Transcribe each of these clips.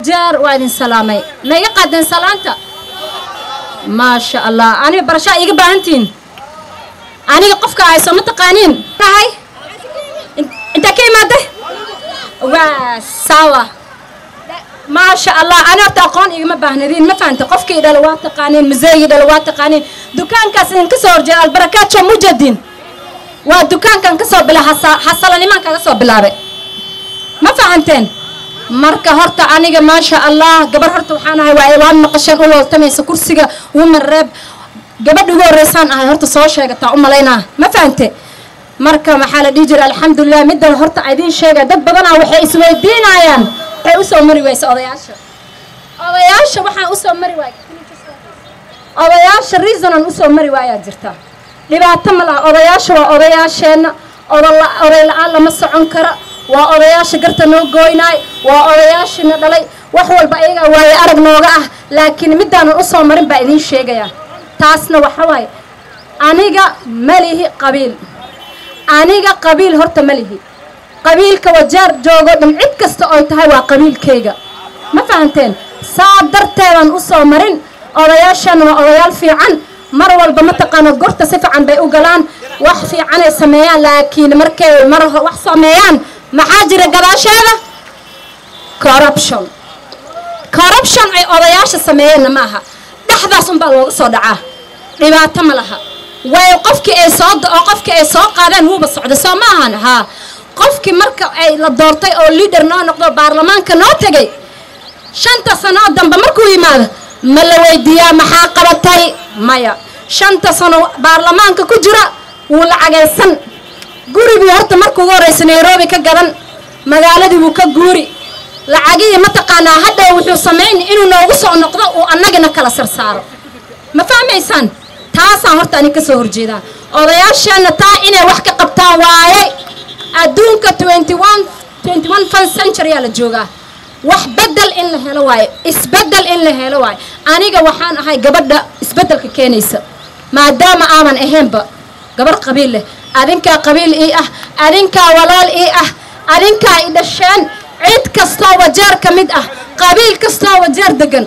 Jaar waa idin salaamay. Ma iga qaadeen salaanta? Maasha Allah, aniga barashaa iiga baahantihiin. Aniga qofka ay soo ma taqaaniin tahay. Intaa ka imaaday waa sawa. Maasha Allah, ani horta aqoon igama baahnadiin, ma fahanta? Qofkii dhala waa taqaaniin, museygii dhala waa taqaaniin. Dukaankaas idinka soo horjeeda, Albarakaat Mujadin, waa dukaankan kasoo bila xasalanimaan kaga soo bilaabay, ma fahanteen? Marka horta aniga, maasha Allah, gabar horta waxaan ahay waa maqasheen, u looltamaysa kursiga woman rep. Gabadha ugu horreysaan ahay horta soo sheegataa u malaynaa, ma fahante? Marka maxaa la dhihi jiray, alxamdulilah. Middan horta idiin sheegay, dad badanaa waxay isweydiinayaan waxay usoo mari waysa odayaasha. Odayaasha waxaan usoo mari waay, odayaasha reasonan usoo mari waayaa jirta. Dhibaato ma laha, odayaasha waa odayaasheenna. Oday la-aan lama socon kara. Waa odayaasha garta noo gooynaay, waa odayaashina dhalay, wax walba ayagaa waaye arag nooga ah. Laakiin middaanan usoo marin baa idiin sheegaya. Taasna waxa waaye, aniga ma lihi qabiil. Aniga qabiil horta ma lihi. Qabiilka Wajeer joogo dhan, cid kasta oy tahay, waa qabiilkayga, ma fahanteen? Saa darteedaan usoo marin. Odayaashana waa odayaal fiican, mar walba mataqaana gorta si fiican bay u galaan, wax fiicanay sameeyaan. Laakiin markay mar wax sameeyaan, maxaa jira gadaasheeda? Corruption. Corruption ay odayaasha sameeyeenna ma aha, dhexdaas unbaa looga soo dhacaa. Dhibaato ma laha, way qofkii ay soo oo qofkii ay soo qaadeen wuuba socday, soo ma ahan? Haa, qofkii marka ay la doortay oo leader noo noqdo, baarlamaanka noo tegay, 5ta sanoo dambe markuu yimaado, ma la weydiiyaa maxaa qabatay? Maya. 5ta sano baarlamaanka ku jira wuu lacagaysan. Guriguu horta marka ugu horreysa Nairobi ka gadan, magaaladii wuu ka guuri. Lacagihii mataqaanaa hadhow wuxuu samayn inuu noogu soo noqdo, uu annagana kala sarsaaro, ma fahmaysaan? Taasaan horta anig ka soo horjeedaa. Odayaasheenna taa inay wax ka qabtaan waaye. Adduunka 21 first century aa la joogaa. Wax bedel in la helo waaye, isbeddel in la helo waaye. Aniga waxaan ahay gabadha isbeddelka keenaysa, maadaama aaman ahaynba gabar qabiil leh. Adinkaa qabiil ii ah, adinkaa walaal ii ah, adinkaa i dhasheen. Cid kastoo Wajeer ka mid ah, qabiil kastoo Wajeer degan,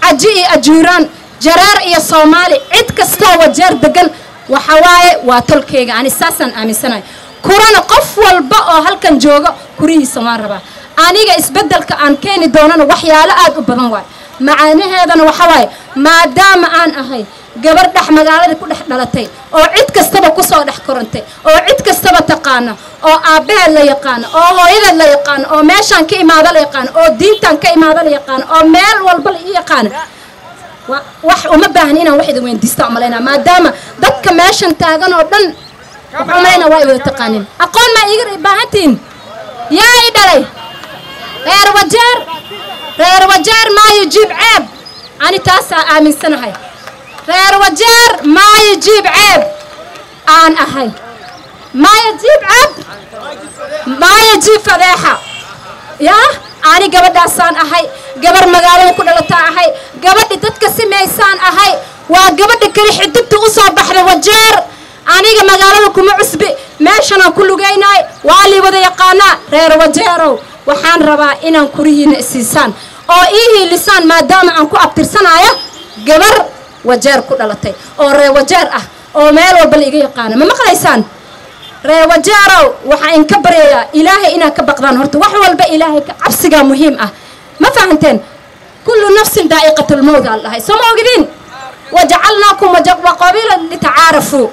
Caji iyo Ajuuraan, Jareer iyo Soomaali, cid kastoo Wajeer degan waxa waaye waa tolkeyga. Ani saasaan aaminsanahay. Kurana qof walba oo halkan jooga kurihiisa waan rabaa. Aniga isbeddelka aan keeni doonana waxyaalo aad u badan waay. Macaanaheedana waxa waaye, maadaama aan ahay gabar dhex magaalada ku dhex dhalatay oo cid kastaba kusoo dhex korantay oo cid kastaba taqaana oo aabbaheed la yaqaano oo hooyadeed la yaqaano oo meeshaan ka imaada la yaqaano oo diintaan ka imaada la yaqaano oo meel walba la ii yaqaano, wax uma baahni inaan wax idin weydiista umalaynaa, maadaama dadka meeshan taagan oo dhan waxaan umalaynaa waa i wada taqaanin. Aqoon maa iiga baahantihiin? Yaa i dhalay? Reer Wajeer, reer Wajeer maayo jiib ceeb. Ani taasaa aaminsanahay. Reer Wajeer maayo jiib ceeb aan ahay, maayo jiib ceeb, maayo jiib fadeexa. Yaa ani gabadhaasaan ahay, gabar magaalada ku dhalataa ahay, gabadhi dadka simaysaan ahay, waa gabadha keli xidigta u soo baxda Wajeer. Aniga magaalada kuma cusbi, meeshanaan ku lugaynaay, waa lii wada yaqaanaa. Reer Wajeerow, waxaan rabaa inaan kurihiina isiisaan oo ii hiilisaan, maadaama aan ku abtirsanaayo gabar Wajeer ku dhalatay oo reer Wajeer ah oo meel walba la iga yaqaano. Ma maqlaysaan? Reer Wajeerow, waxaa inka baryayaa Ilaahay inaad ka baqdaan. Horta wax walba Ilaahay ka cabsigaa muhiim ah, ma fahanteen? Kullu nafsin daa'iqatulmowt aa dhahay, soo ma ogidin? Wajacalnaakum waqabiila litacaarafuu,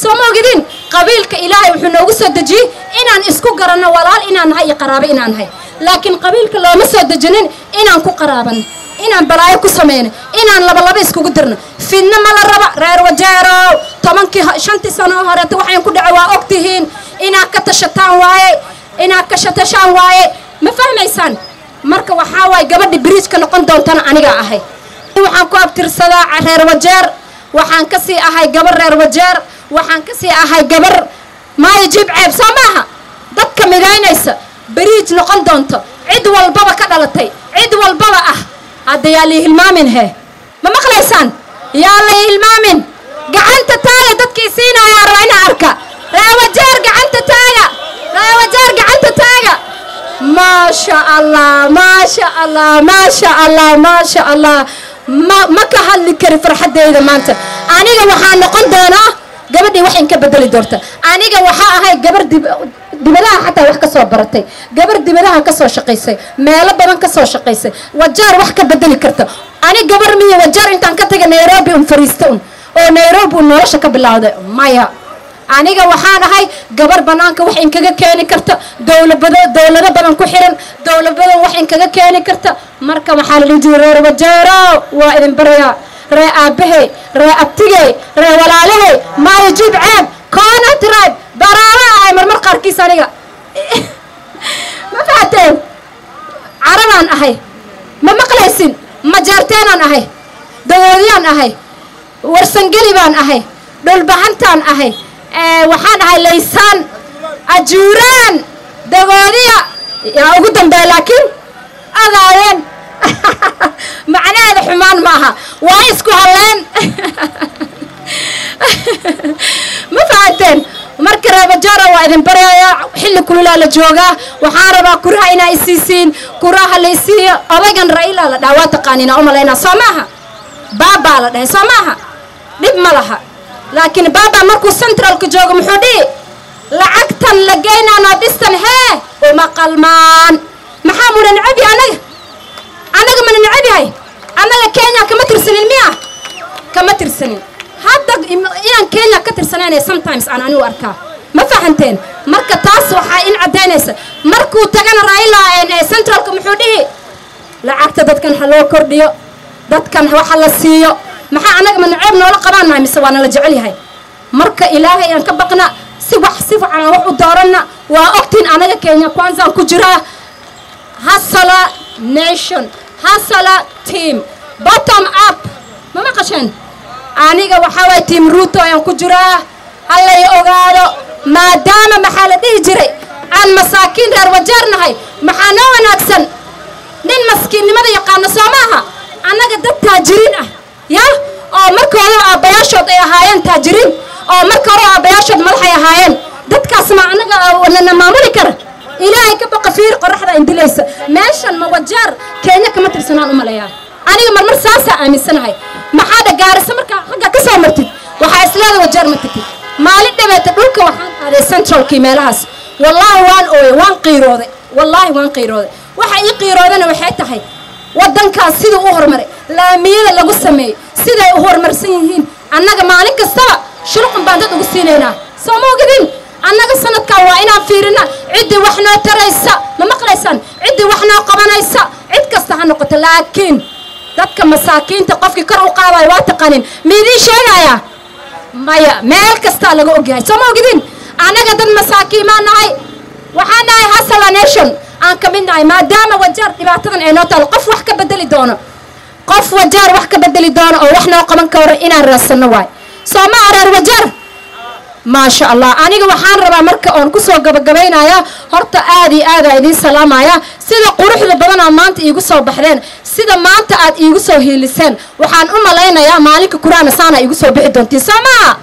soo ma ogidin? Qabiilka Ilaahay wuxuu noogu soo dejiyey inaan isku garanno walaal inaan nahay iyo qaraabo inaan nahay, laakiin qabiilka looma soo dejinin inaan ku qaraabanno, inaan balaayo ku sameyno, inaan labalaba iskugu dirno. Fidna ma la raba reer Wajeerow. 10kii 5tii sano oo horeeta waxaan ku dhacay waa ogtihiin. Inaad ka tashataan waaye, inaad ka shatashaan waaye, ma fahmaysaan? Marka waxaa waaye gabadhi biriijka noqon doontana anigaa ahay. Waxaan ku abtirsadaa reer Wajeer, waxaan kasii ahay gabar reer Wajeer, waxaan kasii ahay gabar Maayo Jiib Ceeb, soo maaha? Dadka midaynaysa, biriij noqon doonto, cid walbaba ka dhalatay, cid walbaba ah. Hadda yaa lii hilmaamin hee, ma maqlaysaan? Yaa lay hilmaamin. Gacanta taaga dadkii siinayaa raba inaa arka. Reer Wajeer gacanta taaga, reer Wajeer gacanta taaga. Maasha Allah, maasha Allah, maasha Allah, maasha Allah. Ma ka hadli kari farxaddayda maanta. Aniga waxaa noqon doonaa gabadhii wax in ka bedeli doonta. Aniga waxaa ahay gabar dibadaha xataa wax ka soo baratay, gabar dibadaha ka soo shaqaysay, meelo badan ka soo shaqaysay, Wajaar wax ka bedeli karta. Ani gabar miya Wajaar intaan ka taga Nairobi un fariista un oo Nairobi un nolosha ka bilowday? Maya, aniga waxaan ahay gabar banaanka wax inkaga keeni karta, dowlabado dowlado badan ku xiran, dowlad badan wax inkaga keeni karta. Marka waxaa la dhihi jiray reer Wajeero waa idin barayaa, ree aabahey, ree abtigey, ree walaalahey, Maayo Jiib Ceeb, Corner Tribe, baraara ahay marmar qaarkiis aniga, ma fahateen? Carabaan ahay, ma maqlaysin? Majaarteenaan ahay, dagoodiyaan ahay, Warsangeli baan ahay, Dhulbahantaan ahay, waxaan ahay Laysaan, Ajuuraan, Dagoodiya yaa ugu dambeeya, laakiin Ogaadeen macnaheeda xumaan maaha, waa isku halleen, ma fahanteen? Marka reer Wajeera waa idin baryayaa. Xilli kululaa la joogaa. Waxaan rabaa kuraha inaa isiisiin, kuraha la isiiyo. Odaygan Raila la dhaha waa taqaaniina umalaynaa, soo maaha? Baabaa la dhahay, soo maaha? Dhib ma laha, laakiin baaba markuu centralka joogo muxuu dhihi? Lacagtan la geynaa Northeastern hee uma qalmaan. Maxaa muna necab yahay anaga? Annaga mana necab yahay? Annaga Kenya kama tirsanin miya? Kama tirsanin. Hadda inaan Kenya ka tirsanaynay sometimes aan anigu arkaa, ma fahanteen? Marka taas waxaa in caddaynaysa markuu tagana Raila centralka muxuu dhihi? Lacagta dadkan ha loo kordhiyo, dadkan waxa la siiyo. Maxaa annaga ma naceeb noola qabaan nahay mise waa nala jecel yahay? Marka Ilaahay aan ka baqna, si wax si fiican aan wax u dooranna. Waa ogtiin anaga Kenya Kwanzaan ku jiraa, Hustler Nation, Hustler team, bottom up, ma maqasheen? Aniga waxaa waay team Ruto ayaan ku jiraa, hallay ogaado. Maadaama maxaa la dhihi jiray aan masaakiin reer Wajeer nahay, maxaa noo wanaagsan? Nin maskiinnimada yaqaano, soo maaha? Annaga dad taajiriin ah ya oo marka hore aabbayaashood ay ahaayeen taajiriin, oo marka hore aabbayaashood madaxay ahaayeen, dadkaas ma annaga nana maamuli kara? Ilaahay ka baqa. Fiir qoraxda indilaysa meeshan. Ma Wajeer Kenya kama tirsanaan u maleeyaa? Aniga marmar saasaa aaminsanahay. Maxaa dha Gaarisa markaa xagga ka soo martid waxaa isleeda Wajeer ma tagtid. Maalin dhabeeta dhulka waxaan aaday centralkii meelahaas, wallaahi waan ooyay, waan qiirooday, wallaahi waan qiirooday. Waxa ii qiiroodana waxay tahay waddankaas siduu u horumaray, laamiyada lagu sameeyey siday u horumarsan yihiin. Annaga maalin kastaba shulqun baan dad ugu siinaynaa, soo ma ogidin? Annaga sanadkan waa inaan fiirina ciddii wax noo taraysa, ma maqlaysaan? Ciddii wax noo qabanaysa, cid kasta ha noqoto, laakiin dadka masaakiinta qofkii kor u qaadayo waa taqaanin. Miidiin sheegayaa? Maya, meel kastaa laga ogyahay, soo ma ogidin? Annaga dad masaakiin maan nahay, waxaan nahay Hustler Nation aan ka mid nahay. Maadaama Wajeer dhibaatadan ay noo taalo, qof wax ka bedeli doono, qof Wajeer wax ka bedeli doono oo wax noo qaban karo inaan raadsanno waay, soo ma reer Wajeer? Maasha Allah. Aniga waxaan rabaa marka oon kusoo gabagabaynayaa, horta aad iyo aadaa idiin salaamaya sida quruxda badanaa maanta iigu soo baxdeen, sida maanta aad iigu soo hiiliseen. Waxaan u malaynayaa maalinka kuraana saana iigu soo bixi doontiin, soo maaha?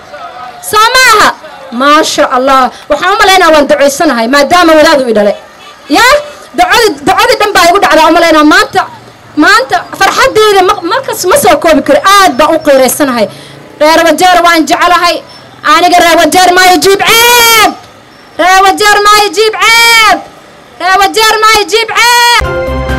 Soo maaha? Maasha Allah. Waxaan u malaynaya waan ducaysanahay maadaama wadaadu i dhalay ya ducadii dhan baa igu dhacdaa. U malaynaa maanta farxaddeyda markas ma soo koobi karo, aad baan u qiiraysanahay. Reer Wajeer waan jecelahay aniga. Reer Wajeer Maayo Jiib Ceeb, reer Wajeer Maayo Jiib Ceeb, reer Wajeer Maayo Jiib Ceeb.